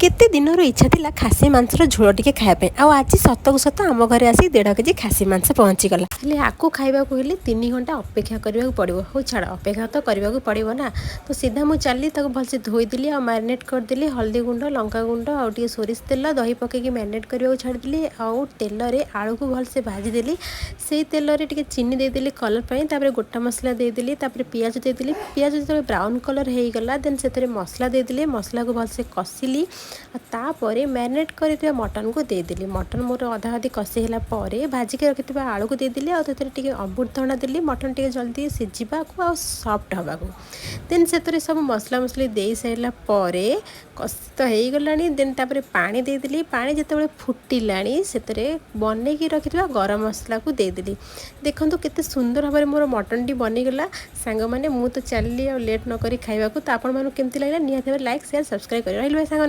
କେତେ ଦିନରୁ ଇଚ୍ଛା ଥିଲା ଖାସି ମାଂସର ଝୋଳ ଟିକେ ଖାଇବା ପାଇଁ। ଆଉ ଆଜି ସତକୁ ସତ ଆମ ଘରେ ଆସି 1.5 କେଜି ଖାସି ମାଂସ ପହଞ୍ଚିଗଲା। ହେଲେ ଆକୁ ଖାଇବାକୁ ହେଲେ 3 ଘଣ୍ଟା ଅପେକ୍ଷା କରିବାକୁ ପଡ଼ିବ। ହଉ ଛାଡ଼, ଅପେକ୍ଷା ତ କରିବାକୁ ପଡ଼ିବ ନା। ତ ସିଧା ମୁଁ ଚାଲିଲି, ତାକୁ ଭଲସେ ଧୋଇଦେଲି ଆଉ ମ୍ୟାରିନେଟ୍ କରିଦେଲି। ହଳଦୀ ଗୁଣ୍ଡ, ଲଙ୍କା ଗୁଣ୍ଡ ଆଉ ଟିକେ ସୋରିଷ ତେଲ, ଦହି ପକାଇକି ମ୍ୟାରିନେଟ୍ କରିବାକୁ ଛାଡ଼ିଦେଲି। ଆଉ ତେଲରେ ଆଳୁକୁ ଭଲସେ ଭାଜିଦେଲି। ସେଇ ତେଲରେ ଟିକେ ଚିନି ଦେଇଦେଲି କଲର୍ ପାଇଁ। ତାପରେ ଗୋଟା ମସଲା ଦେଇଦେଲି, ତାପରେ ପିଆଜ ଦେଇଦେଲି। ପିଆଜ ଯେତେବେଳେ ବ୍ରାଉନ୍ କଲର୍ ହେଇଗଲା, ଦେନ୍ ସେଥିରେ ମସଲା ଦେଇଦେଲି। ମସଲାକୁ ଭଲସେ କଷିଲି ଆଉ ତାପରେ ମ୍ୟାରିନେଟ୍ କରିଥିବା ମଟନ୍କୁ ଦେଇଦେଲି। ମଟନ୍ ମୋର ଅଧା ଅଧି କଷି ହେଲା ପରେ ଭାଜିକି ରଖିଥିବା ଆଳୁକୁ ଦେଇଦେଲି ଆଉ ସେଥିରେ ଟିକେ ଅମୃତଭଣ୍ଡା ଦେଲି, ମଟନ୍ ଟିକେ ଜଲ୍ଦି ସିଝିବାକୁ ଆଉ ସଫ୍ଟ ହେବାକୁ। ଦେନ୍ ସେଥିରେ ସବୁ ମସଲା ମସଲି ଦେଇ ସାରିଲା ପରେ କଷି ତ ହେଇଗଲାଣି। ଦେନ୍ ତାପରେ ପାଣି ଦେଇଦେଲି। ପାଣି ଯେତେବେଳେ ଫୁଟିଲାଣି, ସେଥିରେ ବନେଇକି ରଖିଥିବା ଗରମ ମସଲାକୁ ଦେଇଦେଲି। ଦେଖନ୍ତୁ, କେତେ ସୁନ୍ଦର ଭାବରେ ମୋର ମଟନ୍ଟି ବନିଗଲା। ସାଙ୍ଗମାନେ, ମୁଁ ତ ଚାଲିଲି ଆଉ ଲେଟ୍ ନକରି ଖାଇବାକୁ। ତ ଆପଣମାନଙ୍କୁ କେମିତି ଲାଗିଲା, ନିହାତି ଭାବରେ ଲାଇକ୍, ସେୟାର, ସବସ୍କ୍ରାଇବ୍ କରି ରହିଲେ ସାଙ୍ଗମାନେ।